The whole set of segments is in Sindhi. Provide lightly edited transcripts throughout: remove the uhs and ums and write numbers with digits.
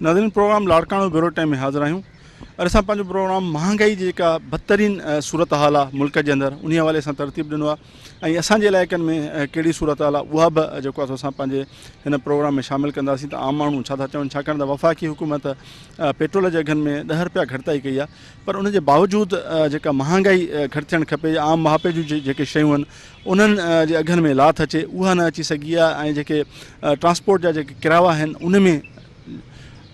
ناظرين پروگرام لاڙڪاڻو بيورو ٽائيم ۾ حاضر آهيون اڄ اسان پنهنجو پروگرام مهانگائي جي جيڪا بدترين صورتحال آهي ملڪ جي اندر انهي حوالي سان ترتيب ڏنو آهي ۽ اسان جي علائقن ۾ ڪهڙي صورتحال آهي اها به جيڪو آهي اسان پنهنجي هن پروگرام ۾ شامل ڪنداسين ته عام ماڻهو ڇا ٿا چون ڇاڪاڻ ته وفاقي حڪومت پيٽرول جي اگهن ۾ ڏهه رپيا گهٽتائي ڪئي آهي پر ان جي باوجود جيڪا مهانگائي گهٽ ٿيڻ کپي عام واهپي جون جيڪي شيون آهن انهن جي اگهن ۾ لاٿ اچي اها نه اچي سگهي آهي ۽ جيڪي ٽرانسپورٽ جا جيڪي ڪرايا آهن ان ۾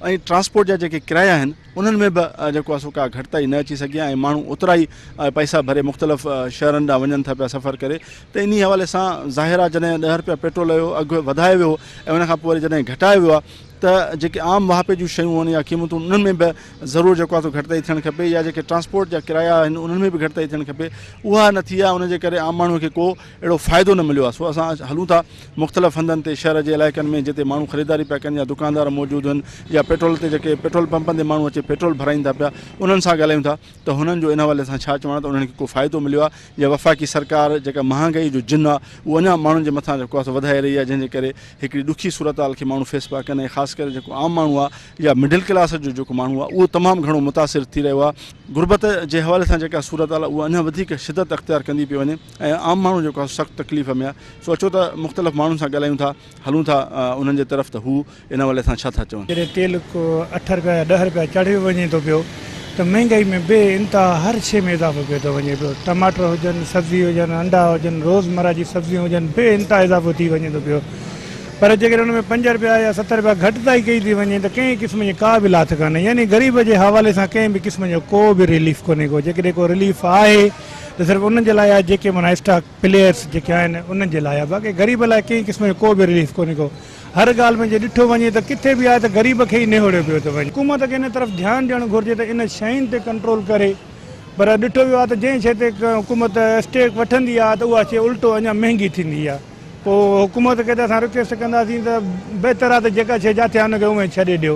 ۽ ٽرانسپورٽ جا جيڪي ڪرايا آهن انهن ۾ به جيڪو آهي سو ڪا گهٽتائي نه اچي سگهي آهي ۽ ماڻهو اوترا ئي پئسا ڀري مختلف شهرن ڏانهن وڃن ٿا پيا سفر ڪري ته انهي حوالي سان ظاهر آهي جڏهن ڏهه رپيا پيٽرول جو اگهه وڌايو ويو ۽ ان کان پوء وري جڏهن گهٽايو ويو آهي ته جيڪي عام واهپي جون شيون آهن يا قيمتون انهن ۾ به ضرور جيڪو آهي سو گهٽتائي ٿيڻ کپي يا جيڪي ٽرانسپورٽ جا ڪرايا آهن انهن ۾ به گهٽتائي ٿيڻ کپي اها نه ٿي آهي ان جي ڪري عام ماڻهو کي ڪو اهڙو فائدو نه مليو آهي سو اسان هلون ٿا مختلف هنڌن تي شهر جي علائقن ۾ جتي ماڻهو خريداري پيا ڪن يا دڪاندار موجود آهن يا پيٽرول تي جيڪي پيٽرول پمپن تي ماڻهو اچي پيٽرول ڀرائين ٿا پيا انهن سان ڳالهايون ٿا ته هنن جو ان حوالي سان ڇا چوڻ آهي ته انهن کي ڪو فائدو مليو آهي يا وفاقي سرڪار جيڪا مهانگائي جو جن آهي اهو اڃا ماڻهن جي مٿان جيڪو آهي سو وڌائي رهي آهي جنهن جي ڪري هڪڙي ڏکي صورتحال کي ماڻهو فيس پيا ڪن ۽ خاص ڪري جيڪو عام ماڻهو آهي يا مڊل ڪلاس جو جيڪو ماڻهو آهي اهو تمام گهڻو متاثر ٿي رهيو آهي غربت جي حوالي سان جيڪا صورتحال آهي اها اڃا وڌيڪ شدت اختيار ڪندي پئي وڃي ۽ عام ماڻهو جيڪو آهي سخت تڪليف ۾ آهي سو اچو ته مختلف ماڻهن سان ڳالهايون ٿا هلون ٿا انهن جي طرف ته هو ان حوالي سان ڇا ٿا چون. جڏهن تيل ڪو اٺ رپيا يا ڏهه رپيا چڙهيو وڃي ٿو پيو ته مهنگائي ۾ بي انتها هر شيء ۾ اضافو پيو ٿو وڃي پيو. ٽماٽر هجن، سبزي هجن، انڊا هجن، روزمره جي سبزيون هجن بي انتها اضافو ٿي وڃي ٿو پيو. پر جيڪڏهن ان ۾ پنج رپيا يا ست رپيا گهٽتائي ڪئي ٿي وڃي ته ڪنهن قسم جي ڪا به لاٿ ڪانهي يعني غريب جي حوالي سان ڪنهن به قسم جو ڪو به رليف ڪونهي ڪو جيڪڏهن ڪو رليف آهي ته صرف انهن جي لاء آهي جيڪي معنيٰ اسٽاڪ پليئرس جيڪي آهن انهن جي لاء آهي باقي غريب لاء ڪنهن قسم جو ڪو به رليف ڪونهي ڪو. هر ڳالهه ۾ جي ڏٺو وڃي ته ڪٿي به آهي ته غريب کي ئي نهوڙيو پيو ٿو وڃي. حڪومت کي ان طرف ڌيان ڏيڻ گهرجي ته ان شين تي ڪنٽرول ڪري پر ڏٺو ويو آهي ته جنهن شيء تي حڪومت اسٽيڪ وٺندي آهي ته اها شيء الٽو اڃا مهنگي ٿيندي آهي پوء حڪومت کي ته اسان رڪويسٽ ڪنداسين ته بهتر آهي ته جيڪا شيء جاٿي آهي ان کي اونئين ڇڏي ڏيو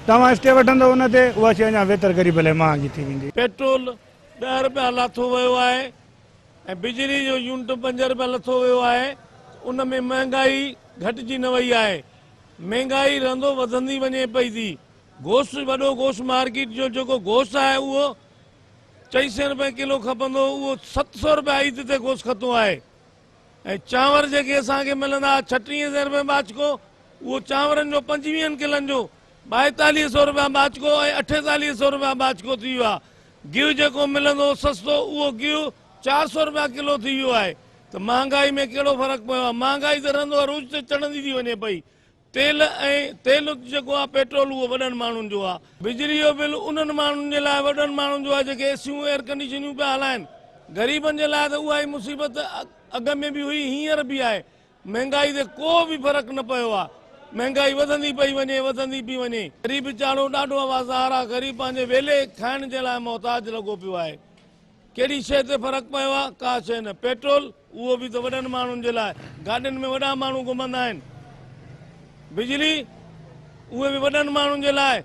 توهان اسٽي وٺندو ان تي اها شيء اڃا ويتر غريب لاء مهانگي ٿي ويندي. پيٽرول ڏهه رپيا لاٿو ويو آهي ۽ بجلي جو يونٽ پنج رپيا لٿو ويو آهي ته ان ۾ مهنگائي گهٽجي نه وئي آهي مهنگائي رهندو وڌندي وڃي پئي ٿي گوشت وڏو گوشت مارڪيٽ جو جيڪو گوشت آهي اهو چئي سئين رپئي ڪلو کپندو هو اهو ست سئو رپيا عيد تي گوشت کتو آهي ۽ چانور جيڪي اسان کي ملندا ڇٽيهه سئين رپئي ٻاچڪو اهو چانورن جو پنجويهن ڪلن جو ٻائيتاليهه سئو رپيا ٻاچڪو ۽ اٺيتاليهه سئو رپيا ٻاچڪو ٿي ويو آهي گيهه جيڪو ملندو هو سستو اهو گيهه 400 رپيا ڪلو ٿي ويو آهي ته مهانگائي ۾ ڪهڙو فرق پيو آهي مهانگائي ته رهندو عروج تي چڙهندي ٿي وڃي پئي تيل ۽ تيل جيڪو آهي پيٽرول اهو وڏن ماڻهن جو آهي بجلي جو بل انهن ماڻهن جي لاء وڏن ماڻهن جو آهي جيڪي اي سيون ايئر ڪنڊيشنيون پيا هلائن غريبن جي لاء ته اها ئي مصيبت اڳ ۾ به هئي هينئر به آهي مهنگائي تي ڪو به فرق نه پيو آ، مهنگائي وڌندي پئي وڃي، وڌندي پئي وڃي. غريب ويچارو ڏاڍو آوازار آ، غريب پنهنجي ويلي کائڻ جي لاء محتاج لڳو پيو آهي. ڪهڙي شيء تي فرق پيو آ؟ ڪا شيء نه. پيٽرول، اهو به ته وڏن ماڻهن جي لاء، گاڏين ۾ وڏا ماڻهو گهمندا آهن. بجلي، اهي به وڏن ماڻهن جي لاء.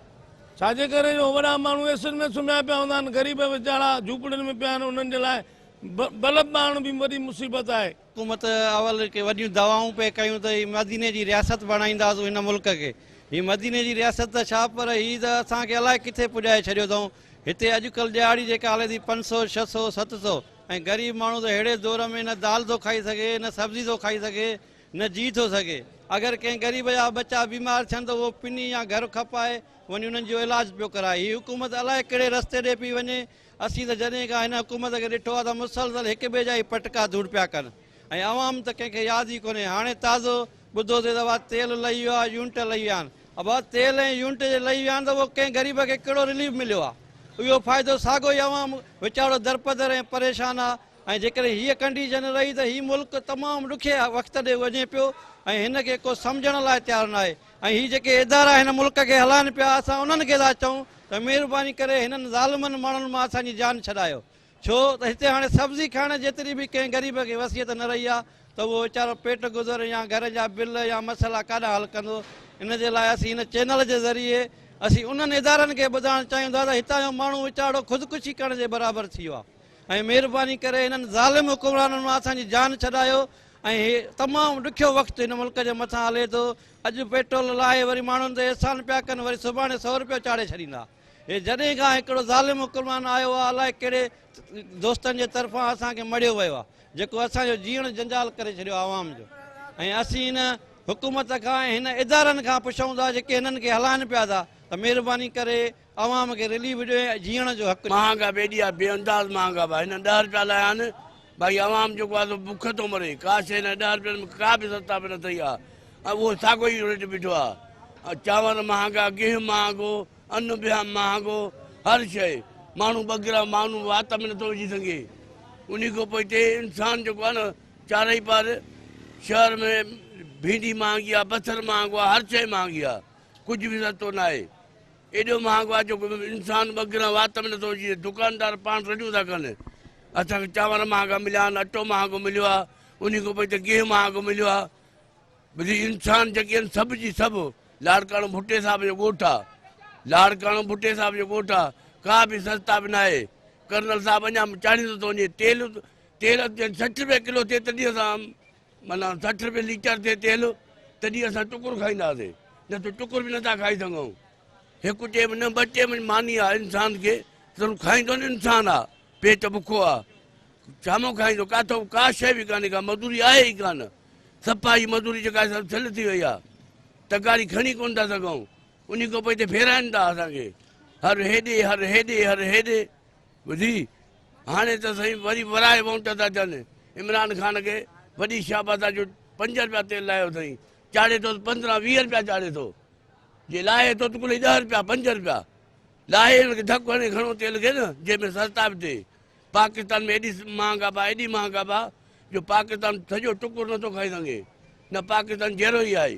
ڇا جي ڪري جو وڏا ماڻهو ايسين ۾ سمهيا پيا هوندا آهن، غريب ويچارا جهوپڙين ۾ پيا آهن، انهن جي لاء بلب ٻارڻ به وڏي مصيبت آهي. حڪومت اول ڪي وڏيون دعوائون پئي ڪيون ته هي مديني جي رياست بڻائينداسون هن ملڪ کي. هي مديني جي رياست ته ڇا پر هي ته اسان کي الائي ڪٿي پڄائي ڇڏيو اٿئون. هتي اڄڪلهه ڏهاڙي جيڪا هلي ٿي پنج سو، ڇهه سو، ست سو ۽ غريب ماڻهو ته ههڙي دور ۾ نه دال ٿو کائي سگهي نه سبزي ٿو کائي سگهي نه جي ٿو سگهي. اگر ڪنهن غريب جا ٻچا بيمار ٿين ته اهو پني يا گهر کپائي وڃي انهن جو علاج پيو ڪرائي. هي حڪومت الائي ڪهڙي رستي ڏي پئي وڃي. اسين ته جڏهن کان هن حڪومت کي ڏٺو آهي ته مسلسل هڪ ٻئي جا ئي پٽڪا ڌوڙ پيا ڪن ۽ عوام ته ڪنهن کي ياد ئي ڪونهي. هاڻي تازو ٻڌوسين ته ابا تيل لهي ويو آهي، يونٽ لهي ويا آهن. ابا تيل ۽ يونٽ جي لهي ويا آهن ته اهو ڪنهن غريب کي ڪهڙو رليف مليو آهي. اهو فائدو ساڳو ئي عوام ويچارو درپدر ۽ پريشان آهي ۽ جيڪڏهن هيء ڪنڊيشن رهي ته هي ملڪ تمام ڏکي وقت ڏي وڃي پيو ۽ هن کي ڪو سمجهڻ لاء تيار ناهي ۽ هي جيڪي ادارا هن ملڪ کي هلائن پيا اسان انهن کي ٿا چئون ته مهرباني ڪري هنن ظالمن ماڻهن مان اسان جي جان ڇڏايو. ڇو ته هتي هاڻي سبزي کائڻ جيتري به ڪنهن غريب کي وصيت نه رهي آهي ته اهو ويچارو پيٽ گذر يا گهر جا بل يا مسئلا ڪاڏانهن حل ڪندو. ان جي لاء اسين هن چينل جي ذريعي اسين انهن ادارن کي ٻڌائڻ چاهيون ٿا ته هتان جو ماڻهو ويچارو خودڪشي ڪرڻ جي برابر ٿي ويو آهي ۽ مهرباني ڪري هنن ظالم حڪمرانن مان اسان جي جان ڇڏايو. ۽ هي تمام ڏکيو وقت هن ملڪ جي مٿان هلي ٿو. اڄ پيٽرول لاهي وري ماڻهن تي احسان پيا ڪن وري سڀاڻي سئو روپيو چاڙهي ڇڏيندا. هي جڏهن کان هڪڙو ظالم حڪمران آيو آهي الائي ڪهڙي دوستن جي طرفان اسان کي مڙهيو ويو آهي جيڪو اسان جو جيئڻ جنجال ڪري ڇڏيو آهي عوام جو ۽ اسين هن حڪومت کان ۽ هن ادارن کان پڇون ٿا جيڪي هنن کي هلائن پيا ٿا ته مهرباني ڪري عوام کي رليف ڏيو ۽ جيئڻ جو حق ڏيو. مهانگا به ايڏي آ بي انداز مهانگا به هنن ڏهه رپيا لايا آهن باقي عوام جيڪو آ سو بک ٿو مري ڪا شي هن ڏهه رپين ۾ ڪا به سستا به نه ٿئي آ ۽ اهو ساڳو ئي ريٽ بيٺو آ چانور مهانگا گيهه مهانگو ان به مهانگو هر شي ماڻهو ٻه گرا ماڻهو وات ۾ نٿو وجهي سگهي انهي کان پوء هتي انسان جيڪو آ نه چارئي پار شهر ۾ ڀينڊي مهانگي آ بصر مهانگو آ هر شي مهانگي آ ڪجهه به سستو ناهي. ايڏو مهانگو آهي جو انسان ٻه گرهه وات ۾ نٿو وجهي. دڪاندار پاڻ رڙيون ٿا ڪن. اسان کي چانور مهانگا مليا آهن، اٽو مهانگو مليو آهي، انهي کان پوء ته گيهه مهانگو مليو آهي. ٻڌي انسان جيڪي آهن سڀ جي سڀ لاڙڪاڻو ڀٽي صاحب جو ڳوٺ آهي. لاڙڪاڻو ڀٽي صاحب جو ڳوٺ آهي. ڪا به سستا به ناهي. ڪرنل صاحب اڃا چاڙهيندو ٿو وڃي. تيل تيل 60 روپيه ڪلو ٿئي تڏهن اسان معنيٰ 60 روپيه ليٽر ٿئي تيل تڏهن اسان ٽڪر کائينداسين نه ته ٽڪر به نٿا کائي سگهون. هڪ ٽيم نه ٻه ٽيم ماني آ انسان کي ضرور کائيندو نه انسان آ پيٽ بکو آ ڇا مان کائيندو ڪاٿو ڪا شيء به ڪانهي ڪا مزدوري آهي ئي ڪانه صفا هي مزدوري جيڪا آهي سا ٿل ٿي وئي آ تغاري کڻي ڪونه ٿا سگهون انهي کان پوء هتي ڦيرائن ٿا اسان کي هر هيڏي هر هيڏي هر هيڏي ٻڌي هاڻي ته سائين وري ورائي وونٽ ٿا ڏين عمران خان کي وڏي شاباس آ جو 5 روپيا تيل لاهيو اٿئي چاڙهي ٿو 15 20 روپيا چاڙهي ٿو جي لاهي ٿو ته ڪلهي 10 روپيا 5 روپيا لاهي هن کي ڌڪ هڻي کڻو تيل کي نه جنهن ۾ سستا به ٿئي پاڪستان ۾ ايڏي مهانگا به ايڏي مهانگا به جو پاڪستان سڄو ٽڪر نٿو کائي سگهي نه پاڪستان جهڙو ئي آهي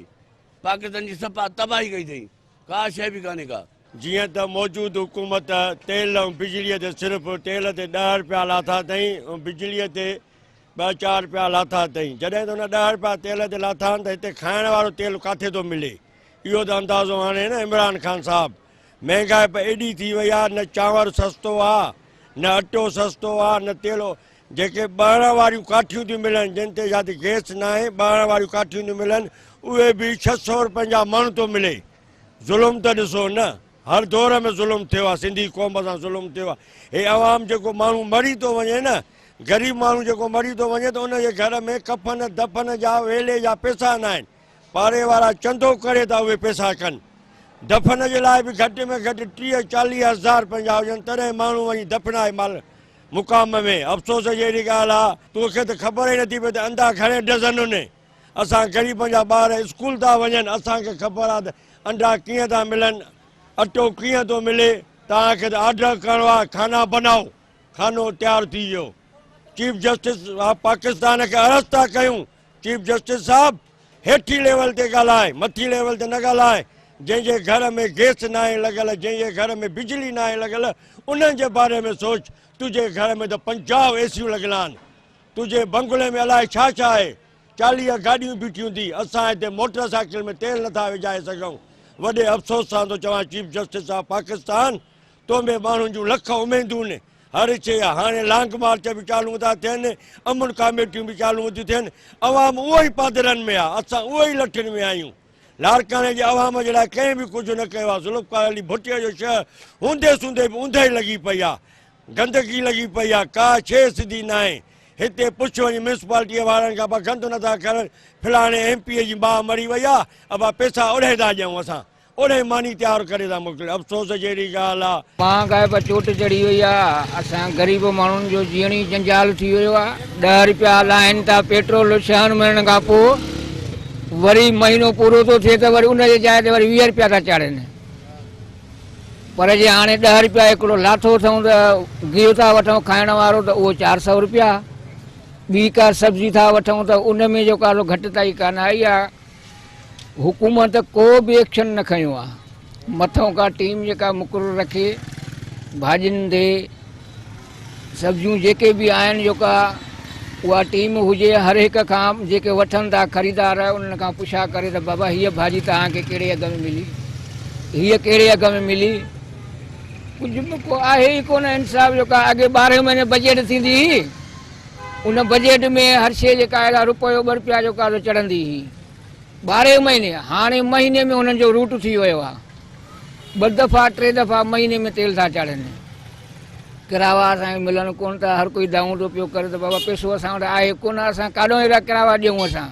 پاڪستان جي صفا تباهي ڪئي اٿئي ڪا شيء به ڪانهي ڪا. جيئن ته موجود حڪومت تيل ۽ بجليء تي صرف تيل تي ڏهه رپيا لاٿا اٿئي ۽ بجليء تي ٻه چار رپيا لاٿا اٿئي. جڏهن ته هن ڏهه رپيا تيل تي لاٿا آهن ته هتي کائڻ وارو تيل ڪاٿي ٿو ملي؟ اهو ته اندازو هاڻي نه عمران خان صاحب. مهنگائپ ايڏي ٿي وئي آهي نه چانور سستو آهي نه اٽو سستو آهي نه تيل. جيڪي ٻهڻ واريون ڪاٺيون ٿيون ملن جن تي جاتي گئس ناهي ٻهڻ واريون ڪاٺيون ٿيون ملن اهي به 600 رپين جا مڻ ٿو ملي. ظلم ته ڏسو نه هر دور ۾ ظلم ٿيو آهي سنڌي قوم سان ظلم ٿيو آهي. هي عوام جيڪو ماڻهو مري ٿو وڃي نه غريب ماڻهو جيڪو مري ٿو وڃي ته ان جي گهر ۾ ڪفن دفن جا ويلي جا پيسا ناهن. پاڙي وارا چندو ڪري ٿا اهي پيسا ڪن. دفن جي لاء به گهٽ ۾ گهٽ 30 40 هزار پنهنجا هجن تڏهن ماڻهو وڃي دفنائي مال مقام ۾. افسوس جهڙي ڳالهه آ توکي ته خبر ئي نٿي پئي ته انڊا گهڻي ڊزن ان. اسان غريبن جا ٻار اسڪول ٿا وڃن اسان کي خبر آ ته انڊا ڪيئن ٿا ملن اٽو ڪيئن ٿو ملي توهان کي ته آرڊر ڪرڻو آ کانا بنائو کانو تيار ٿي ويو. چيف جسٽس آف پاڪستان کي عرض ٿا ڪيون چيف جسٽس صاحب هيٺين ليول تي ڳالهاء مٿين ليول تي نه ڳالهاء جنهن جي گهر ۾ گئس ناهي لڳل جنهن جي گهر ۾ بجلي ناهي لڳل انهن جي باري ۾ سوچ تنهنجي گهر ۾ ته 50 اي سيون لڳل آهن تنهنجي بنگلي ۾ الائي ڇا ڇا آهي 40 گاڏيون بيٺيون ٿي اسان هتي موٽر سائيڪل ۾ تيل نٿا وجهائي سگهون وڏي افسوس سان ٿو چوان چيف جسٽس آف پاڪستان تو ۾ ماڻهن جون لک اميدون هر شيء آ. هاڻي لانگ مارچ به چالو ٿا ٿين، امن ڪاميٽيون به چالو ٿيون ٿين، عوام اهو ئي پادرن ۾ آ، اسان اهو ئي لٺين ۾ آهيون. لاڙڪاڻي جي عوام جي لاء ڪنهن به ڪجهه نه ڪيو آ. ذوالفقار علي ڀٽي جو شهر هوندي سوندي به اوندهه لڳي پئي آ، گندگي لڳي پئي آ، ڪا شيء سڌي ناهي. هتي پڇ وڃي ميونسپالٽيء وارن کان ابا گند نٿا کڻن، فلاڻي ايم پي اي جي ماء مري وئي آ، ابا پئسا اوڏانهن ٿا ڏيون اسان. اوڏانهن ماني تيار ڪري ٿا موڪلين افسوس جهڙي ڳالهه آ. مهانگائپ چوٽ چڙهي وئي آ، اسان غريب ماڻهن جو جيئڻ ئي جنجال ٿي ويو آ، ڏهه رپيا لاهين ٿا پيٽرول ڇهن مهينن کان پوء وري مهينو پورو ٿو ٿئي ته وري ان جي جاء تي وري 20 رپيا ٿا چاڙهين پر جي هاڻي ڏهه رپيا هڪڙو لاٿو اٿئون ته گيهه ٿا وٺون کائڻ وارو ته اهو 400 رپيا ٻي ڪا سبزي ٿا وٺون ته ان ۾ جيڪو آ سو گهٽتائي ڪانه آئي آ. حڪومت ڪو به ايڪشن نه کنيو آهي، مٿئون ڪا ٽيم جيڪا مقرر رکي ڀاڄين تي سبزيون جيڪي به آهن جيڪا اها ٽيم هجي هر هڪ کان جيڪي وٺن ٿا خريدار انهن کان پڇا ڪري ته بابا هيء ڀاڄي توهان کي ڪهڙي اگهه ۾ ملي هيء ڪهڙي اگهه ۾ ملي ڪجهه به ڪو آهي ئي ڪونه انصاف جو ڪا اڳي ٻارهين مهيني بجيٽ ٿيندي هئي. ان بجيٽ ۾ هر شيء جيڪا آهي سا رپيو ٻه رپيا جيڪو آهي سو چڙهندي هئي ٻارهين مهيني، هاڻي مهيني ۾ انهن جو روٽ ٿي ويو آهي، ٻه دفعا ٽي دفعا مهيني ۾ تيل ٿا چاڙهن. ڪراوا اسان کي ملن ڪونه ٿا، هر ڪوئي دانهون ٿو پيو ڪري ته بابا پئسو اسان وٽ آهي ڪونه، اسان ڪاڏو اهڙا ڪراوا ڏيون اسان.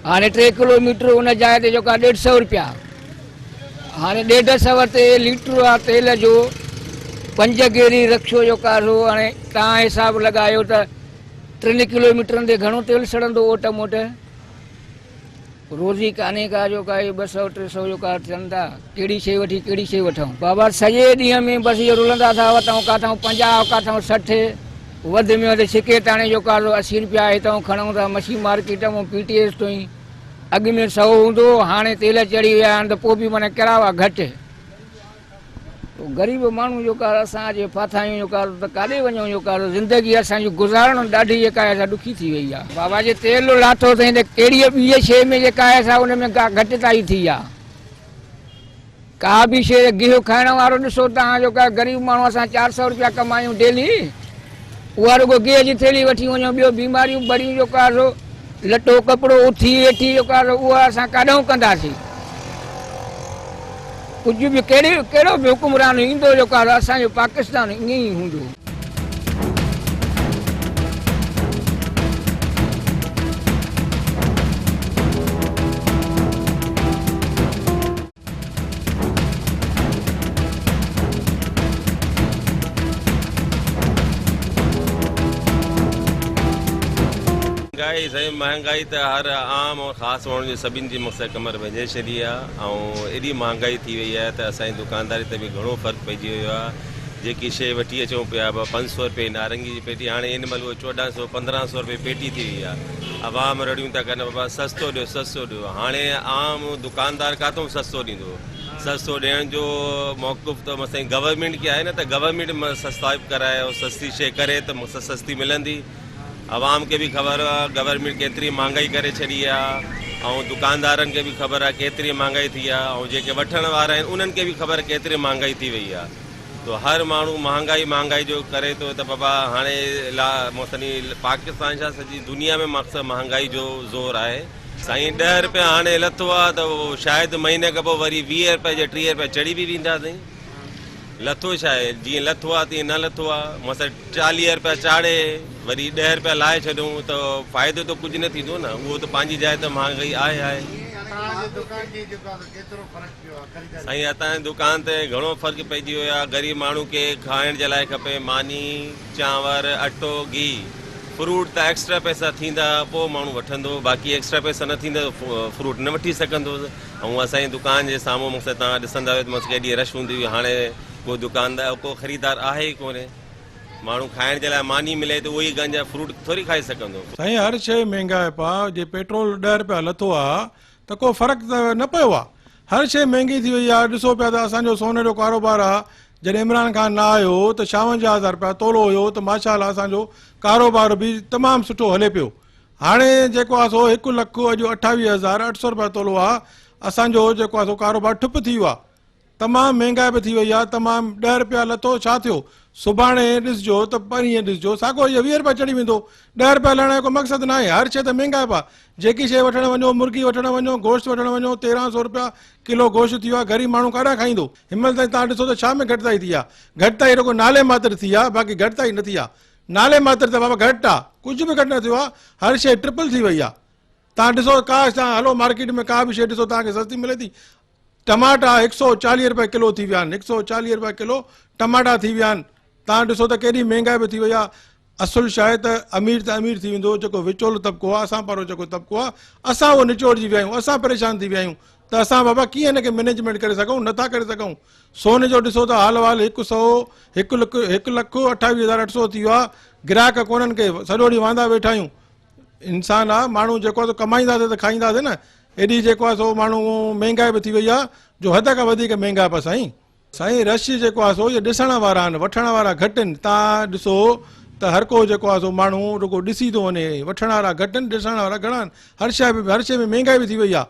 هاڻي 3 ڪلو ميٽر ان جاء تي جيڪو آهي 150 رپيا، هاڻي 150 تي ليٽر آهي تيل جو، 5 گيري رڪشو جيڪو آهي سو هاڻي توهان حساب لڳايو ته 3 ڪلو ميٽرن تي گهڻو تيل سڙندو اوٽ موٽ. روزي ڪانهي ڪا جو ڪا 200 300 جو ڪا ٿين ٿا، ڪهڙي شيء وٺي ڪهڙي شيء وٺون. بابا سڄي ڏينهن ۾ بس اهو رلندا ٿا وتون، ڪاٿئون 50 ڪاٿئون 60، وڌ ۾ وڌ ڇڪي تاڻي جو ڪا سو 80 رپيا هتئون کڻون ٿا مڇي مارڪيٽ مون پي ٽي ايس تائين. اڳ ۾ 100 هوندو هو، هاڻي تيل چڙهي ويا آهن ته پوء به معنيٰ ڪراوا گهٽ. غريب ماڻهو جو ڪار اسان اچي ڦاٿا آهيون جو ڪار ته ڪاڏي وڃون جو ڪار زندگي اسان جي گذارڻ ڏاڍي جيڪا آهي سا ڏکي ٿي وئي آهي. بابا جي تيل لاٿو اٿئين ته ڪهڙي ٻي شيء ۾ جيڪا آهي سا ان ۾ ڪا گهٽتائي ٿي آهي. ڪا به شيء گيهه کائڻ وارو ڏسو توهان جو ڪا غريب ماڻهو اسان 400 روپيا ڪمايون ڊيلي اها رڳو گيهه جي ٿيلهي وٺي وڃون ٻيو بيماريون بڙيون جو ڪا سو لٽو ڪپڙو اٿي ويٺي جو ڪا سو اها اسان ڪاڏانهن ڪنداسين. ڪجهه به ڪهڙو به حڪمران ايندو جو ڪا اسان جو پاڪستان ائين ئي هوندو. مهانگائي سائين مهانگائي ته هر عام ۽ خاص ماڻهن جي سڀني جي مقصد ڪمر ڀڃي ڇڏي آهي ۽ ايڏي مهانگائي ٿي وئي آهي ته اسان جي دڪانداري تي به گهڻو فرق پئجي ويو آهي جيڪي شيء وٺي اچون پيا 500 روپيه نارنگي جي پيٽي هاڻي هن مهل اهو 1400 1500 روپيه پيٽي ٿي وئي آهي عوام رڙيون ٿا ڪن بابا سستو ڏيو سستو ڏيو هاڻي عام دڪاندار ڪاٿو سستو ڏيندو سستو ڏيڻ جو موقف ته مثلا گورنمينٽ کي آهي نه ته گورنمينٽ سستائپ ڪرائي ۽ سستي شيء ڪري ته سستي ملندي عوام کي به خبر آ گورنمينٽ ڪيتري مھانگائي ڪري ڇڏي آ ۽ دڪاندارن کي به خبر آ ڪيتري مھانگائي ٿي آ ۽ جيڪي وٺڻ وارا آهن انهن کي به خبر ڪيتري مھانگائي ٿي وئي آ تو هر ماڻهو مھانگائي مھانگائي جو ڪري ٿو ته بابا هاڻي لا مثني پاڪستان ڇا سڄي دنيا ۾ مقصد مھانگائي جو زور آهي سائين 10 روپيا هاڻي لٿو آ ته شايد مهيني کان پوء وري 20 روپيا جي 30 روپيا چڙهي به ويندا سائين لٿو ڇا آهي جيئن لٿو آ تيئن نه لٿو آ مثلا 40 روپيا چاڙهي وري 10 روپيا لاهي ڇڏيون ته فائدو ته ڪجهه نه ٿيندو نه اهو ته پنهنجي جاء تي مهانگائي آهي آهي. سائين اسان جي دڪان تي گهڻو فرق پئجي ويو آهي غريب ماڻهو کي کائڻ جي لاء کپي ماني چانور اٽو گيهه فروٽ ته ايڪسٽرا پئسا ٿيندا پوء ماڻهو وٺندو باقي ايڪسٽرا پئسا نه ٿيندا ته فروٽ نه وٺي سگهندو ۽ اسان جي دڪان جي سامهون مون سان توهان ڏسندا هيو ته مون ڪيڏي رش هوندي هئي هاڻي ڪو دڪاندار ڪو خريدار آهي ئي ڪونهي ماڻهو کائڻ جي لاء ماني ملي ته اهو ئي گنج فروٽ ٿوري کائي سگهندو. سائين هر شيء مهنگائپ آ جي پيٽرول 10 رپيا لٿو آ ته ڪو فرق ته نه پيو آ هر شيء مهنگي ٿي وئي آ ڏسو پيا ته اسان جو سون جو ڪاروبار آ جڏهن عمران خان نه آيو ته 56 هزار رپيا تولو هيو ته ماشاء الله اسان جو ڪاروبار به تمام سٺو هلي پيو هاڻي جيڪو آ سو هڪ لک اڄ 28800 رپيا تولو آ اسان جو جيڪو آ سو ڪاروبار ٺپ ٿي ويو آ تمام مهنگائي به ٿي وئي آ تمام 10 رپيا لٿو ڇا ٿيو سڀاڻي ڏسجو ته پرينء ڏسجو ساڳو اهي 20 رپيا چڙهي ويندو 10 رپيا لهڻ جو ڪو مقصد ناهي هر شيء ته مهنگائپ آ جيڪي شيء وٺڻ وڃو مرغي وٺڻ وڃو گوشت وٺڻ وڃو 1300 رپيا ڪلو گوشت ٿي ويو آ غريب ماڻهو ڪاڏانهن کائيندو هن مهل تائين توهان ڏسو ته ڇا ۾ گهٽتائي ٿي آ گهٽتائي رڳو نالي ماتر ٿي آ باقي گهٽتائي نه ٿي آ نالي ماتر ته بابا گهٽ آ ڪجهه به گهٽ نه ٿيو آ هر شيء ٽرپل ٿي وئي آ توهان ڏسو ڪا توهان هلو مارڪيٽ ۾ ڪا به شيء ڏسو توهان کي سستي ملي ٿي ٽماٽا 140 رپيا ڪلو ٿي ويا آهن 140 رپيا ڪلو ٽماٽا ٿي ويا آهن توهان ڏسو ته ڪيڏي مهنگائي به ٿي وئي آ اصل شيء ته امير ته امير ٿي ويندو جيڪو وچولو طبقو آ اسان پارو جيڪو طبقو آ اسان اهو نچوڙجي ويا آهيون اسان پريشان ٿي ويا آهيون ته اسان بابا ڪيئن هن کي مئنيجمينٽ ڪري سگهون نٿا ڪري سگهون سون جو ڏسو ته حال وال هڪ سئو هڪ لک 128800 ٿي ويو آ گراهڪ ڪونهن ڪي سڄو ڏينهن واندا ويٺا آهيون انسان آ ماڻهو جيڪو آ سو ڪمائينداسين ته کائينداسين نه ايڏي جيڪو آ سو ماڻهو مهنگائي به ٿي وئي آ جو حد کان وڌيڪ مهنگائپ آ سائين. سائين رش جيڪو آ سو اهي ڏسڻ وارا آهن وٺڻ وارا گهٽ آهن تان ڏسو ته هر ڪو جيڪو آ سو ماڻهو رڳو ڏسي ٿو وڃي وٺڻ وارا گهٽ آهن ڏسڻ وارا گهڻا آهن هر شيء هر شيء ۾ مهنگائي به ٿي وئي آ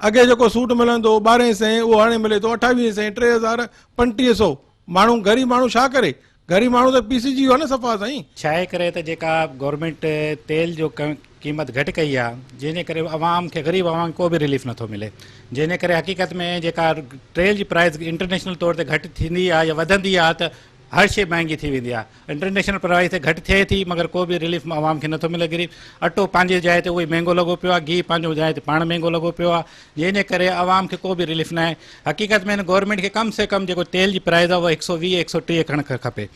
اڳي جيڪو سوٽ ملندو هو ٻارهين سئين اهو هاڻي ملي ٿو اٺاويهين سئين 3000 35 سئو ماڻهو غريب ماڻهو ڇا ڪري؟ غريب ماڻهو ته پيسجي ويو آهي نه صفا سائين. ڇاهي ڪري ته جيڪا گورنمينٽ تيل جو قيمت گهٽ ڪئي آ جنهن جي ڪري عوام کي غريب عوام کي ڪو به رليف نٿو ملي جنهن جي ڪري حقيقت ۾ جيڪا تيل جي پرائز انٽرنيشنل طور تي گهٽ ٿيندي آ يا وڌندي آ ته هر شي مهانگي ٿي ويندي آ انٽرنيشنل پرائز تي گهٽ ٿئي ٿي مگر ڪو به رليف عوام کي نٿو ملي غريب اٽو پنهنجي جاء تي اهو ئي مهنگو لڳو پيو آ گيهه پنهنجو جاء تي پاڻ مهنگو لڳو پيو آ جنهن جي ڪري عوام کي ڪو به رليف ناهي حقيقت ۾ هن گورنمينٽ کي ڪم سي ڪم جيڪو تيل جي پرائز آ اها 120 130 کڻ کپي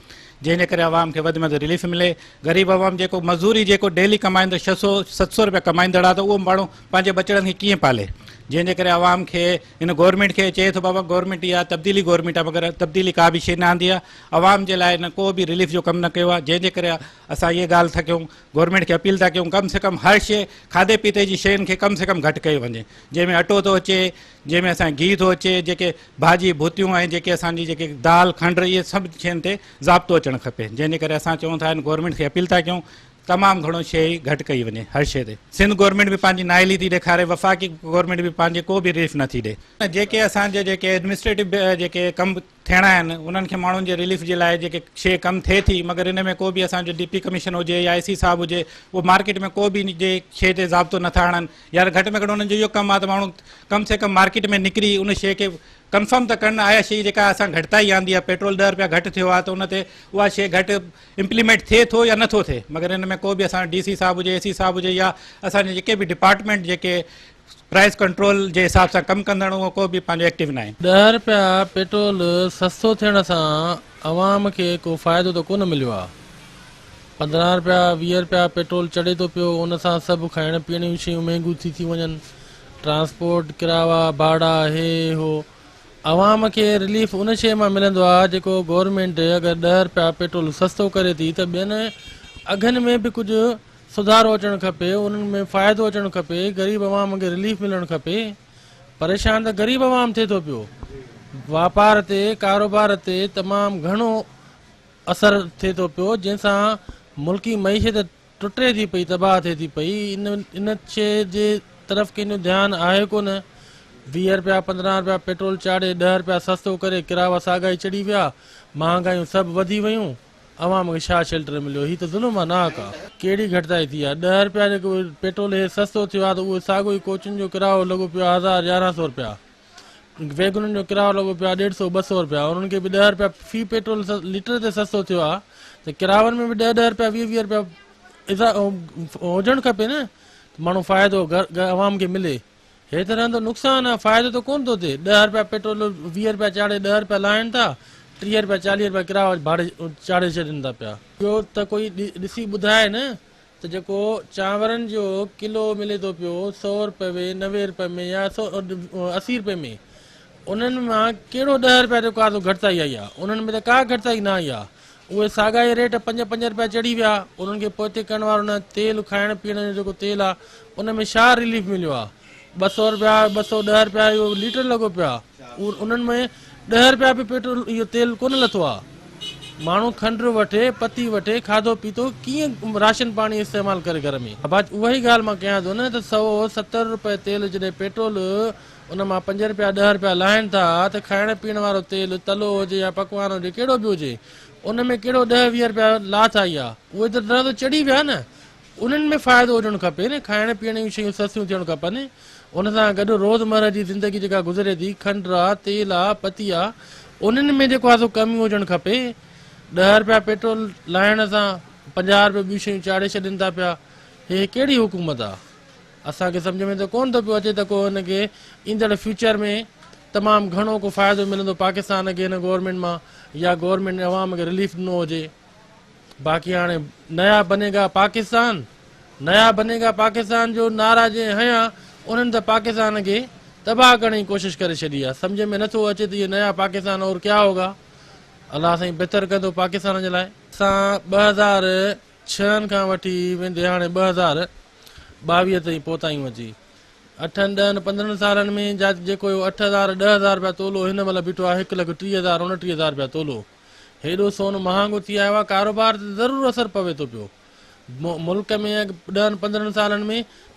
جنهن جي ڪري عوام کي وڌ ۾ وڌ رليف ملي غريب عوام جيڪو مزوري جيڪو ڊيلي ڪمائيندو 600 700 روپيا ڪمائيندڙ آ ته اهو ماڻهو پنهنجي ٻچڙن کي ڪيئن پالي جنهن جي ڪري عوام کي هن گورنمينٽ کي چئي ٿو بابا گورنمينٽ اها تبديلي گورنمينٽ آ مگر تبديلي ڪا به شي نه آندي آ عوام جي لاء هن ڪو به رليف جو ڪم نه ڪيو آ جنهن جي ڪري اسان اها ڳالهه ٿا ڪيون گورنمينٽ کي اپيل ٿا ڪيون ڪم سي ڪم هر شي کاڌي پيتي جي شين کي ڪم سي ڪم گهٽ ڪيو وڃي جنهن ۾ اٽو ٿو اچي جنهن ۾ اسان گيهه ٿو اچي جيڪي ڀاڄي ڀتيون ۽ جيڪي اسان جي جيڪي دال کنڊ اهي سڀ شين تي ضابطو اچڻ کپي جنهن جي ڪري اسان چئون ٿا هن گورنمينٽ کي اپيل ٿا ڪيون تمام گهڻو شي گهٽ ڪئي وڃي هر شي تي سنڌ گورنمينٽ به پنهنجي نااهلي ٿي ڏيکاري وفاقي گورنمينٽ به پنهنجي ڪو به رليف نه ٿي ڏي جيڪي اسان جي جيڪي ايڊمنسٽريٽو جيڪي ڪم ٿيڻا آهن انهن کي ماڻهن جي رليف جي لاء جيڪي شي ڪم ٿئي ٿي مگر ان ۾ ڪو به اسان جو ڊي پي ڪميشن هجي يا اي سي صاحب هجي اهو مارڪيٽ ۾ ڪو به جي شي تي ضابطو نٿا آڻن يا گهٽ ۾ گهٽ انهن جو اهو ڪم آهي ته ماڻهو ڪم سي ڪم مارڪيٽ ۾ نڪري ان شي کي ڪنفرم ته ڪن آيا شي جيڪا اسان گهٽتائي آندي آهي پيٽرول 10 روپيا گهٽ ٿيو آهي ته ان تي اها شي گهٽ امپليمينٽ ٿئي ٿو يا نٿو ٿئي مگر ان ۾ ڪو به اسان ڊي سي صاحب هجي اي سي صاحب هجي يا اسان جي جيڪي به ڊپارٽمينٽ جيڪي پرائس ڪنٽرول جي حساب سان ڪم ڪندڙ اهو ڪو به پنهنجو ايڪٽو ناهي. 10 رپيا پيٽرول سستو ٿيڻ سان عوام کي ڪو فائدو ته ڪونه مليو آ. 15 رپيا 20 رپيا پيٽرول چڙهي ٿو پيو ان سان سڀ کائڻ پيئڻ جون شيون مهنگيون ٿي ٿيون وڃن ٽرانسپورٽ ڪراوا ڀاڙا هي هو عوام کي رليف ان شيء مان ملندو آهي جيڪو گورنمينٽ اگر 10 رپيا پيٽرول سستو ڪري ٿي ته ٻين اگهن ۾ به ڪجهه سڌارو اچڻ کپي انهن ۾ فائدو اچڻ کپي غريب عوام کي رليف ملڻ کپي پريشان ته غريب عوام ٿئي ٿو پيو واپار تي ڪاروبار تي تمام گهڻو اثر ٿئي ٿو پيو جنهن سان ملڪي معيشت ٽٽي ٿي پئي تباهه ٿئي ٿي پئي ان ان شيء جي طرف ڪنهن جو ڌيان آهي ڪونه 20 رپيا 15 رپيا پيٽرول چاڙهي 10 رپيا سستو ڪري ڪراوا ساڳا ئي چڙهي ويا مهانگايون سڀ وڌي ويون عوام کي ڇا شيلٽر مليو هي ته ظلم آ ناحق آ. ڪهڙي گهٽتائي ٿي آ 10 رپيا جيڪو پيٽرول هي سستو ٿيو آ ته اهو ساڳو ئي ڪوچن جو ڪرايو لڳو پيو آ هزار 11 سو رپيا ويگنن جو ڪرايو لڳو پيو آهي ڏيڍ سئو ٻه سئو رپيا انهن کي به 10 رپيا في پيٽرول ليٽر تي سستو ٿيو آهي ته ڪراون ۾ به 10 10 رپيا 20 20 رپيا هجڻ کپي نه ته ماڻهو فائدو عوام کي ملي هي ته رهندو نقصان آهي فائدو ته ڪونه ٿو ٿئي 10 رپيا پيٽرول 20 رپيا چاڙهي 10 رپيا لاهن ٿا 30 رپيا 40 رپيا ڪرايو ڀاڙي چاڙهي ڇڏين ٿا پيا. اهو ته ڪوئي ڏسي ٻڌائي نه ته جيڪو چانورن جو ڪلو ملي ٿو پيو سئو رپئي 90 رپئي ۾ يا 80 رپئي ۾ انهن مان ڪهڙو 10 رپيا جيڪو آهي سو گهٽتائي آئي آهي انهن ۾ ته ڪا گهٽتائي نه آئي آهي اهي ساڳا ئي ريٽ 5 5 رپيا چڙهي ويا انهن کي پوئتي ڪرڻ وارو نه تيل کائڻ پيئڻ جو جيڪو تيل آهي ان ۾ ڇا رليف مليو آهي 200 رپيا 210 رپيا اهو ليٽر لڳو پيو آهي انهن ۾ 10 رپيا به پيٽرول اهو تيل ڪونه لٿو آهي. ماڻهو کنڊ وٺي، پتي وٺي، کاڌو پيتو ڪيئن راشن پاڻي استعمال ڪري گهر ۾. ابا اها ئي ڳالهه مان ڪيان ٿو نه ته 170 رپئي تيل جڏهن پيٽرول ان مان 5 رپيا 10 رپيا لاهين ٿا ته کائڻ پيئڻ وارو تيل تلو هجي يا پڪوان هجي ڪهڙو به هجي ان ۾ ڪهڙو 10 20 رپيا لاٿ آئي آهي اهي ته ته چڙهي ويا نه انهن ۾ فائدو هجڻ کپي نه، کائڻ پيئڻ جون شيون سستيون ٿيڻ کپن، ان سان گڏ روزمره جي زندگي جيڪا گذري ٿي، کنڊ آ، تيل آ، پتي آ، انهن ۾ جيڪو آ سو ڪميون هجڻ کپي. 10 رپيا پيٽرول لاهڻ سان 50 رپيا ٻيون شيون چاڙهي ڇڏين ٿا پيا. هي ڪهڙي حڪومت آ؟ اسان کي سمجهه ۾ ته ڪونه ٿو پيو اچي ته ڪو هن کي ايندڙ فيوچر ۾ تمام گهڻو ڪو فائدو ملندو پاڪستان کي هن گورنمينٽ مان يا گورنمينٽ عوام کي رليف ڏنو هجي. باقي هاڻي نيا بني گا پاڪستان نيا بني گا پاڪستان جو نعرا جنهن هنيا انهن ته پاڪستان کي تباهه ڪرڻ جي ڪوشش ڪري ڇڏي آهي سمجهه ۾ نٿو اچي ته اهو نيا پاڪستان اور ڪيا هوگا الله سائين بهتر ڪندو پاڪستان جي لاء. اسان 2006 کان وٺي ويندي هاڻي 2022 تائين پهتا آهيون اچي اٺن ڏهن پندرهن سالن ۾ جا جيڪو اهو 8000 10000 رپيا تولو هن مهل بيٺو آهي هڪ لک 30000 29000 رپيا تولو هيڏو سون مهانگو ٿي آيو آهي، ڪاروبار تي ضرور اثر پوي ٿو پيو. ملڪ ۾ ڏهن پندرهن سالن ۾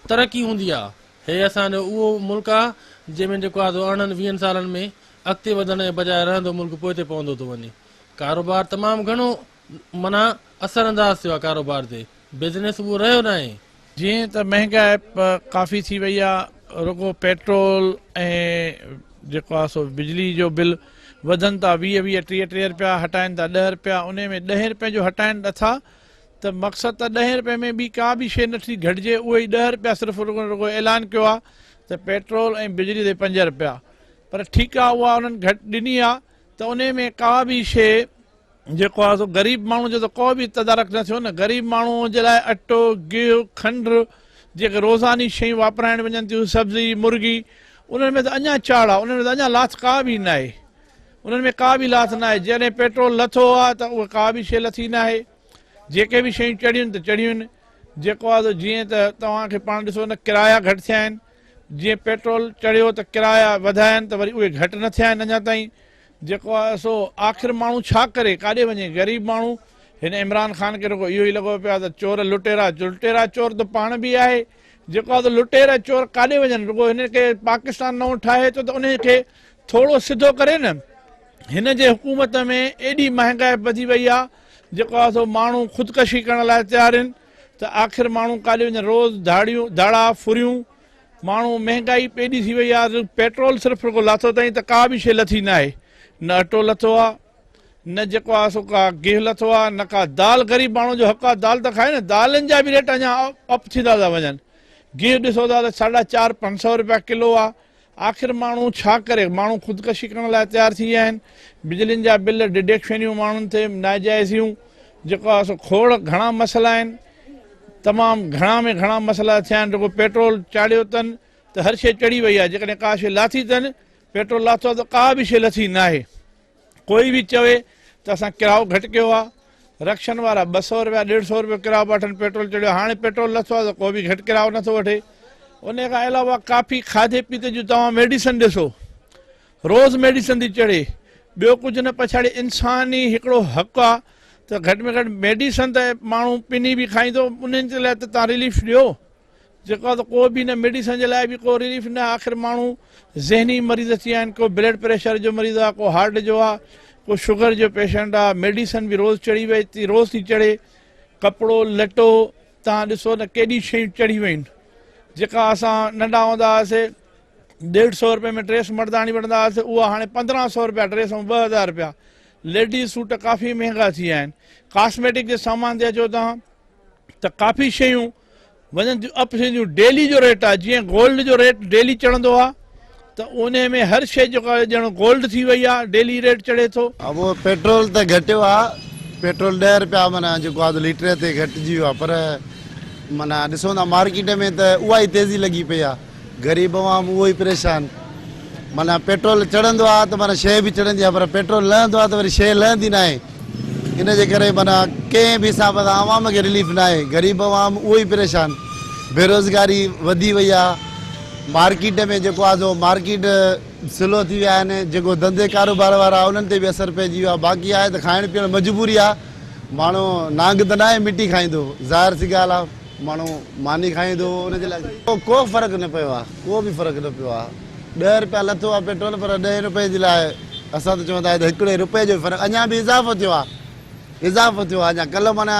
ترقي هوندي آهي. هي اسان جو اهو ملڪ آهي جنهن ۾ جيڪو آهي سو ارڙهن ويهن سالن ۾ اڳتي وڌڻ جي بجاء رهندو ملڪ پوئتي پوندو ٿو وڃي. ڪاروبار تمام گهڻو معنيٰ اثر انداز ٿيو آهي ڪاروبار تي بزنس اهو رهيو ناهي. جيئن ته مهنگائپ ڪافي ٿي وئي آ رڳو پيٽرول ۽ جيڪو آ سو بجلي جو بل وڌن ٿا 20 20 30 30 رپيا هٽائن ٿا 10 رپيا انهي ۾ ڏهين رپين جو هٽائن نٿا ته مقصد ته ڏهين رپين ۾ ٻي ڪا به شي نٿي گهٽجي اهي ئي 10 رپيا صرف رڳو رڳو اعلان ڪيو آ ته پيٽرول ۽ بجلي تي 5 رپيا پر ٺيڪ آ اها انهن گهٽ ڏني آ ته انهي ۾ ڪا به شي جيڪو آهي سو غريب ماڻهو جو ته ڪو به تدارڪ نه ٿيو نه غريب ماڻهو جي لاء اٽو، گيهه، کنڊ جيڪي روزاني شيون واپرائڻ وڃن ٿيون سبزي، مرغي انهن ۾ ته اڃا چاڙهه آهي انهن ۾ ته اڃا لاٿ ڪا به ناهي انهن ۾ ڪا به لاٿ ناهي جڏهن پيٽرول لٿو آهي ته اها ڪا به شيء لٿي ناهي جيڪي به شيون چڙهيون ته چڙهيون جيڪو آهي سو جيئن ته توهان کي پاڻ ڏسو نه ڪرايا گهٽ ٿيا آهن جيئن پيٽرول چڙهيو ته ڪرايا وڌايا آهن ته وري اهي گهٽ نه ٿيا آهن اڃا تائين جيڪو آهي سو آخر ماڻهو ڇا ڪري ڪاڏي وڃي غريب ماڻهو هن عمران خان کي رڳو اهو ئي لڳو پيو آهي ته چور لٽيرا لٽيرا چور ته پاڻ به آهي جيڪو آهي ته لٽيرا چور ڪاڏي وڃن رڳو هن کي پاڪستان نئون ٺاهي ٿو ته انهي کي ٿورو سڌو ڪري نه هن جي حڪومت ۾ ايڏي مهانگائي وڌي وئي آهي جيڪو آهي سو ماڻهو خودڪشي ڪرڻ لاء تيار آهن ته آخر ماڻهو ڪاڏي وڃن روز ڌاڙيون ڌاڙا ڦريون ماڻهو مهنگائي ايڏي ٿي وئي آهي پيٽرول صرف رڳو لاٿو اٿائين ته ڪا به شيء لٿي ناهي نه اٽو لٿو آهي نه جيڪو آهي سو ڪا گيهه لٿو آهي نه ڪا دال غريب ماڻهو جو حق آهي دال ته کائي نه دالن جا به ريٽ اڃا اپ ٿيندا ٿا وڃن گيهه ڏسو ٿا ته ساڍا چار پنج سو روپيا ڪلو آهي آخر ماڻهو ڇا ڪري ماڻهو خودڪشي ڪرڻ لاء تيار ٿي ويا آهن بجلين جا بل ڊڊيڪشنيون ماڻهن تي ناجائزيون جيڪو آهي سو کوڙ گهڻا مسئلا آهن تمام گهڻا ۾ گهڻا مسئلا ٿيا آهن رڳو پيٽرول چاڙهيو اٿن ته هر شيء چڙهي وئي آهي جيڪڏهن ڪا شيء لاٿي اٿن پيٽرول لاٿو آهي ته ڪا به شيء لٿي ناهي ڪوئي به چوي ته اسان ڪرايو گهٽ ڪيو آهي رڪشن وارا 200 روپيا 150 روپيو ڪرايو پيا وٺن پيٽرول چڙهيو هاڻي پيٽرول لٿو آهي ته ڪو به گهٽ ڪرايو نٿو وٺي ان کان علاوه ڪافي کاڌي پيتي جون توهان ميڊيسن ڏسو روز ميڊيسن ٿي چڙهي ٻيو ڪجهه نه پڇاڙي انساني هڪڙو حق آ ته گهٽ ۾ گهٽ ميڊيسن ته ماڻهو پني به کائيندو انهن جي لاء ته تان رليف ڏيو جيڪو آ ته ڪو به نه ميڊيسن جي لاء به ڪو رليف نه آخر ماڻهو ذهني مريض ٿي ويا آهن ڪو بلڊ پريشر جو مريض آ ڪو هارٽ جو آ ڪو شگر جو پيشنٽ آ ميڊيسن به روز چڙهي وئي ٿي روز ٿي چڙهي ڪپڙو لٽو تان ڏسو نه ڪيڏي شيون چڙهي ويون جيڪا اسان ننڍا هوندا هئاسي ڏيڍ سئو روپئي ۾ ڊريس مرداڻي وٺندا هئاسين اها هاڻي 15 سئو روپيا ڊريس ۽ 2000 روپيا ليڊيز سوٽ ڪافي مهنگا ٿي ويا آهن ڪاسميٽڪ جي سامان تي اچو توهان ته ڪافي شيون وڃن ٿيون اپ ٿينديون ڊيلي جو ريٽ آهي جيئن گولڊ جو ريٽ ڊيلي چڙهندو آهي ته ان ۾ هر شيء جيڪا ڄڻ گولڊ ٿي وئي آهي ڊيلي ريٽ چڙهي ٿو. اهو پيٽرول ته گهٽيو آ پيٽرول ڏهه روپيا معنيٰ جيڪو آ ليٽر تي گهٽجي ويو آ پر معنيٰ ڏسون ٿا مارڪيٽ ۾ ته اها ئي تيزي لڳي پئي آ غريب عوام اهو ئي پريشان معنيٰ پيٽرول چڙهندو آ ته معنيٰ شيء به چڙهندي آ پر پيٽرول لهندو آ ته وري شيء لهندي ناهي ان جي ڪري معنيٰ ڪنهن به حساب سان عوام کي رليف ناهي غريب عوام اهو ئي پريشان بيروزگاري وڌي وئي آ مارڪيٽ ۾ جيڪو آ سو مارڪيٽ سلو ٿي ويا آهن جيڪو ڌنڌي ڪاروبار وارا انهن تي به اثر پئجي ويو آ باقي آهي ته کائڻ پيئڻ مجبوري آ ماڻهو نانگ ته ناهي مٽي کائيندو ظاهر سي ڳالهه آ ماڻهو ماني کائيندو ان جي لاء ڪو فرق نه پيو آ ڪو به فرق نه پيو آ ڏهه روپيا لٿو آ پيٽرول پر ڏهين روپئي جي لاء اسان ته چوندا آهيون ته هڪڙي روپئي جو فرق اڃا به اضافو ٿيو آ اضافو ٿيو آ اڃا ڪلهه معنيٰ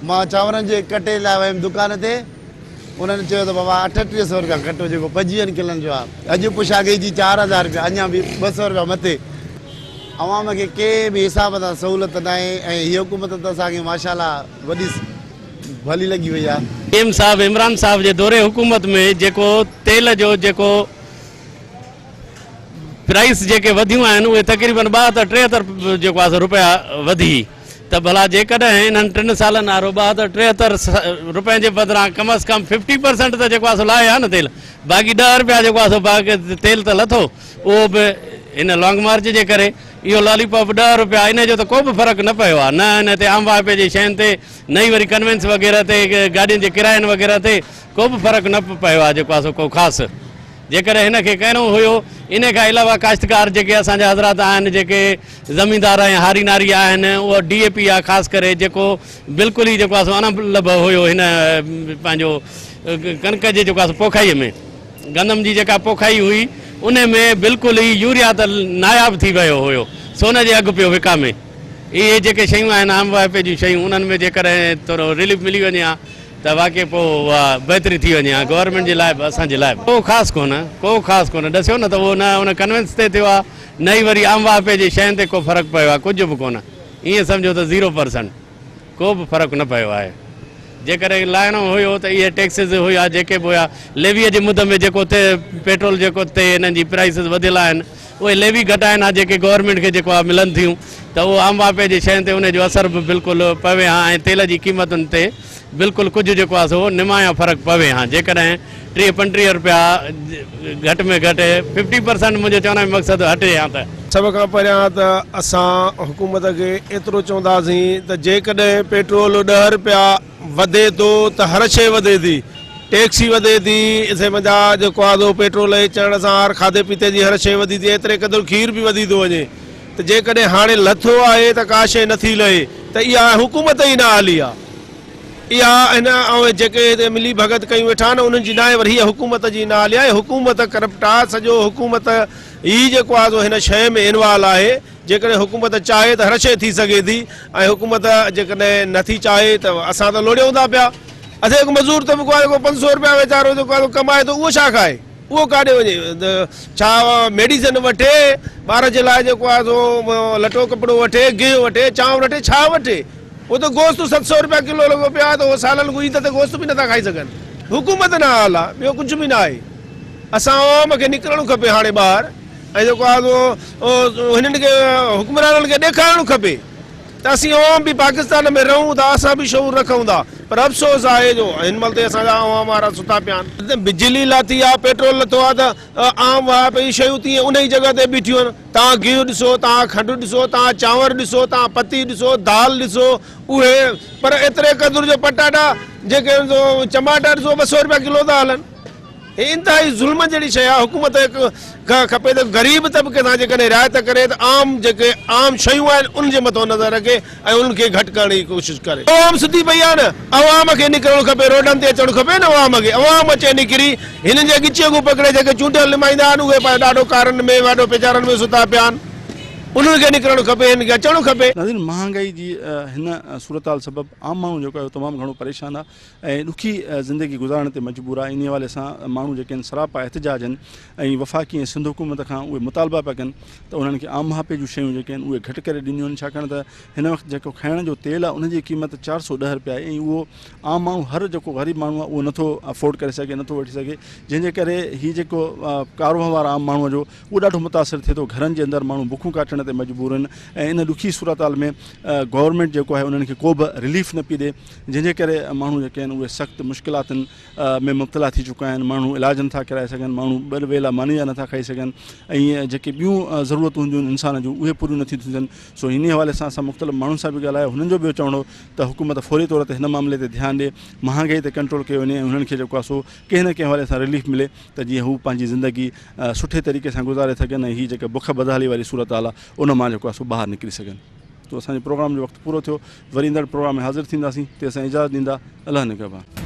مان چانورن جي ڪٽي لاء ويم دڪان تي انهن چيو ته بابا 38 سو روپيا ڪٽو جيڪو پنجويهن ڪلن جو آ اڄ پڇا ڪئي جي 4000 روپيا اڃا به 200 روپيا مٿي عوام کي ڪنهن به حساب سان سهولت ناهي ۽ هي حڪومت ته اسان کي ماشاء الله وڏي ڀلي لڳي وئي آ. ايم صاحب عمران صاحب جي دور حڪومت ۾ جيڪو تيل جو جيڪو پرائس جيڪي وڌيون آهن اهي تقريبن 72 73 جيڪو آهي سو روپيا وڌي ته ڀلا جيڪڏهن انهن ٽن سالن وارو 72 73 روپين جي بدران ڪم از ڪم ففٽي پرسنٽ ته جيڪو آهي سو لاهي ها نه تيل باقي 10 روپيا جيڪو آهي سو باقي تيل ته لٿو اهو به هن لانگ مارچ جي ڪري اهو لالي پاپ 10 روپيا ان جو ته ڪو به فرق نه پيو آهي نه ان تي عام واهپي جي شين تي نه ئي وري ڪنوينس وغيره تي گاڏين جي ڪراين وغيره تي ڪو به فرق نه پيو آهي جيڪو آهي سو ڪو خاص جيڪڏهن هن کي ڪرڻو هيو ان کان علاوه ڪاشتڪار جيڪي اسان جا حضرات آهن جيڪي زميندار ۽ هاري ناري آهن اهو ڊي اي پي آهي خاص ڪري جيڪو بلڪل ئي جيڪو آهي سو اڻ لڀ هيو هن پنهنجو ڪڻڪ جي جيڪو آهي سو پوکائي ۾ گندم جي جيڪا پوکائي هئي ان ۾ بلڪل ئي يوريا ته ناياب ٿي ويو هيو سون جي اگهه پيو وڪامي. اهي جيڪي شيون آهن عام واهپي جون شيون انهن ۾ جيڪڏهن ٿورو رليف ملي وڃي ها ته واقعي پوء اها بهتري ٿي وڃي ها گورنمينٽ جي لاء به اسان جي لاء به. ڪو خاص ڪونه ڪو خاص ڪونه ڏسيو نه ته اهو نه ان ڪنوينس تي ٿيو آهي نه ئي وري عام واهپي جي شين تي ڪو فرق پيو آهي ڪجهه به ڪونه ائين سمجهو ته زيرو پرسنٽ ڪو به فرق نه پيو آهي. جيڪڏهن لاهڻو هيو ته اهي ٽيڪسز هيا جيڪي به هيا ليويء جي مد ۾ جيڪو تي پيٽرول جيڪو تي انهن جي پرائسز وڌيل آهن اهي ليوي گهٽائن ها جيڪي گورنمينٽ کي جيڪو آهي ملن ٿيون ته اهو عام واهپي جي شين تي ان جو اثر به بلڪل پوي ها ۽ تيل جي قيمتن تي بلڪل ڪجهه جيڪو آهي سو نمايان فرق پوي ها جيڪڏهن 30 35 رپيا گهٽ ۾ گهٽ ففٽي پرسنٽ منهنجو چوڻ جو مقصد هٽي ها ته. سڀ کان پهريان ته اسان حڪومت کي ايترو چونداسين ته جيڪڏهن پيٽرول ڏهه رپيا وڌي ٿو ته هر شيء وڌي ٿي، ٽيڪسي وڌي ٿي، اسين پنهنجا جيڪو آهي سو پيٽرول جي چڙهڻ سان هر کاڌي پيتي جي هر شيء وڌي ٿي، ايتري قدر کير به وڌي ٿو وڃي ته جيڪڏهن هاڻي لٿو آهي ته ڪا شيء نٿي لهي ته اها حڪومت ئي نه هلي آهي. اها هن ۽ جيڪي هتي ملي ڀڳت ڪيون ويٺا آهن انهن جي ناهي پر هيء حڪومت جي ناهلي آهي حڪومت ڪرپٽ آهي سڄو حڪومت ئي جيڪو آهي سو هن شيء ۾ انوالو آهي جيڪڏهن حڪومت چاهي ته هر شيء ٿي سگهي ٿي ۽ حڪومت جيڪڏهن نٿي چاهي ته اسان ته لوڙيون ٿا پيا اسان هڪ مزور طبقو آهي جيڪو 500 روپيا ويچارو جيڪو آهي سو ڪمائي ٿو اهو ڇا کائي اهو ڪاڏي وڃي ڇا ميڊيسن وٺي ٻار جي لاء جيڪو آهي سو لٽو ڪپڙو وٺي گيهه وٺي چانور وٺي ڇا وٺي هو ته گوشت 700 رپيا ڪلو لڳو پيو آهي ته هو سالن کان عيد تي گوشت به نٿا کائي سگهن. حڪومت نه حال آهي ٻيو ڪجهه به نه آهي. اسان عوام کي نڪرڻو کپي هاڻي ٻاهر ۽ جيڪو آهي سو هنن کي حڪمرانن کي ڏيکارڻو کپي ته اسين عوام به پاڪستان ۾ رهون ٿا اسان به شعور رکون ٿا پر افسوس آهي جو هن مهل تائين اسان جا عوام وارا ستا پيا آهن. بجلي لاٿي آهي پيٽرول لٿو آهي ته عام واهپي جون شيون تيئن انهي جڳهه تي بيٺيون آهن. توهان گيهه ڏسو، توهان کنڊ ڏسو، توهان چانور ڏسو، توهان پتي ڏسو، دال ڏسو، اهي پر ايتري قدر جو پٽاٽا جيڪي چماٽا ڏسو 200 رپيا ڪلو ٿا هلن. هي انتهائي ظلم جهڙي شيء آهي. حڪومت کي کپي ته غريب طبقي سان جيڪڏهن رعايت ڪري ته عام جيڪي عام شيون آهن انهن جي مٿان نظر رکي ۽ انهن کي گهٽ ڪرڻ جي ڪوشش ڪري. عوام ستي پئي آهي نه عوام کي نڪرڻ کپي روڊن تي اچڻ کپي نه عوام کي عوام اچي نڪري هنن جي ڳچيء کان پڪڙي جيڪي چونڊيل نمائندا آهن اهي پنهنجو ڏاڍو ڪارن ۾ واڏو پيچارن ۾ ستا پيا آهن انهن کي نڪرڻ کپي هنن کي اچڻ کپي. ناظرين مهانگائي جي هن صورتحال سبب عام ماڻهو جيڪو آهي اهو تمام گهڻو پريشان آهي ۽ ڏکي زندگي گذارڻ تي مجبور آهي انهي حوالي سان ماڻهو جيڪي آهن سراپا احتجاج آهن ۽ وفاقي ۽ سنڌ حڪومت کان اهي مطالبا پيا ڪن ته انهن کي عام ماپي جون شيون جيڪي آهن اهي گهٽ ڪري ڏنيون وڃن ڇاڪاڻ ته هن وقت جيڪو کائڻ جو تيل آهي ان جي قيمت 410 رپيا آهي ۽ اهو عام ماڻهو هر جيڪو غريب ماڻهو آهي اهو نٿو افورڊ ڪري سگهي نٿو وٺي سگهي جنهن جي ڪري هي جيڪو ڪاروهنوار عام ماڻهو جو اهو ڏاڍو متاثر ٿئي ٿو گهرن جي اندر ماڻهو بکون ڪاٽڻ تي مجبور آهن ۽ ان ڏکي صورتحال ۾ گورنمينٽ جيڪو آهي انهن کي ڪو به رليف نه پئي ڏي جنهن جي ڪري ماڻهو جيڪي آهن اهي سخت مشڪلاتن ۾ مبتلا ٿي چڪا آهن، ماڻهو علاج نٿا ڪرائي سگهن، ماڻهو ٻه ويلا ماني جا نٿا کائي سگهن ۽ جيڪي ٻيون ضرورتون هونديون آهن انسان جون اهي پوريون نٿيون ٿي سگهن سو انهي حوالي سان اسان مختلف ماڻهن سان به ڳالهايو هنن جو به اهو چوڻ هو ته حڪومت فوري طور تي هن معاملي تي ڌيان ڏي مهانگائي تي ڪنٽرول ڪيو وڃي ۽ هنن کي جيڪو آهي سو ڪنهن نه ڪنهن حوالي سان رليف ملي ته جيئن هو پنهنجي زندگي سٺي طريقي سان گذاري سگهن ۽ هي جيڪا بک بدحالي واري صورتحال آهي ان مان جيڪو آهي سو ٻاهر نڪري سگهن. تو اسان جي پروگرام جو وقت پورو ٿيو وري ايندڙ پروگرام ۾ حاضر ٿينداسين تيسين اجازت ڏيندا الله نگهبان.